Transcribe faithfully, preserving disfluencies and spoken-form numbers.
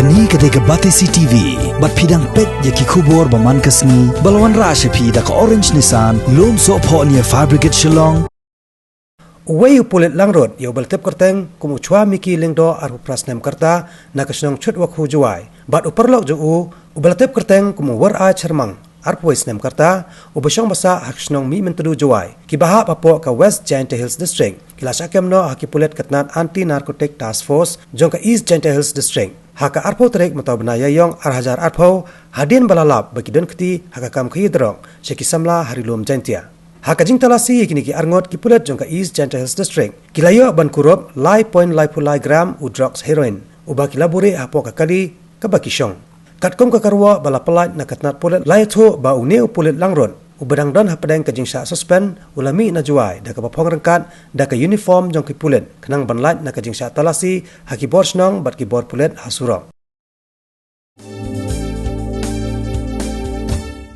Kane ka dei ka Batesi T V, bad phi dang peit ïa ki khubor ba man ka sngi, ba la wanrah sha phi da ka Orange Nissan, Lumsohphoh near Fire Brigade Shillong. Uwei u pulit langrud ïa uba la tip kyrteng kum u Chwa Miki Lyngdoh, arphew phra snem ka rta, na ka shnong Chutwakhu, Jowai, bad u paralok jong u, uba la tip kyrteng kum u Waraither Mang, arphew wei snem ka rta, uba shong basa ha ka shnong Mihmyntdu, Jowai, kiba hap hapoh ka West Jaintia Hills District, ki la shah kem noh ha ki pulit ka tnat Anti Narcotic Task Force jong ka East Jaintia Hills District ha ka arphew tarik mynta u bnai Ïaïong ar hajar arphew, hadien ba la lap ba ki don kti ha ka kam khaïi drok sha ki samla ha Ri Lum Jaintia. Ha ka jingtalasi ïa kine ki arngut ki pulit jong ka East Jaintia Hills District, ki la ïoh ban kurup lai point laiphew lai gram u drugs heroin, uba ki la buhrieh hapoh ka kali kaba ki shong. Katkum ka karwok ba la pyllait na ka tnat pulit, la ïathuh ba une u pulit langrud, uba dang don hapdeng ka jingshah suspend, u la mih na Jowai da kaba phong ryngkat da ka uniform jong ki pulit, khnang ban lait na ka jingshah talasi ha ki bor shnong bad ki bor pulit ha surok.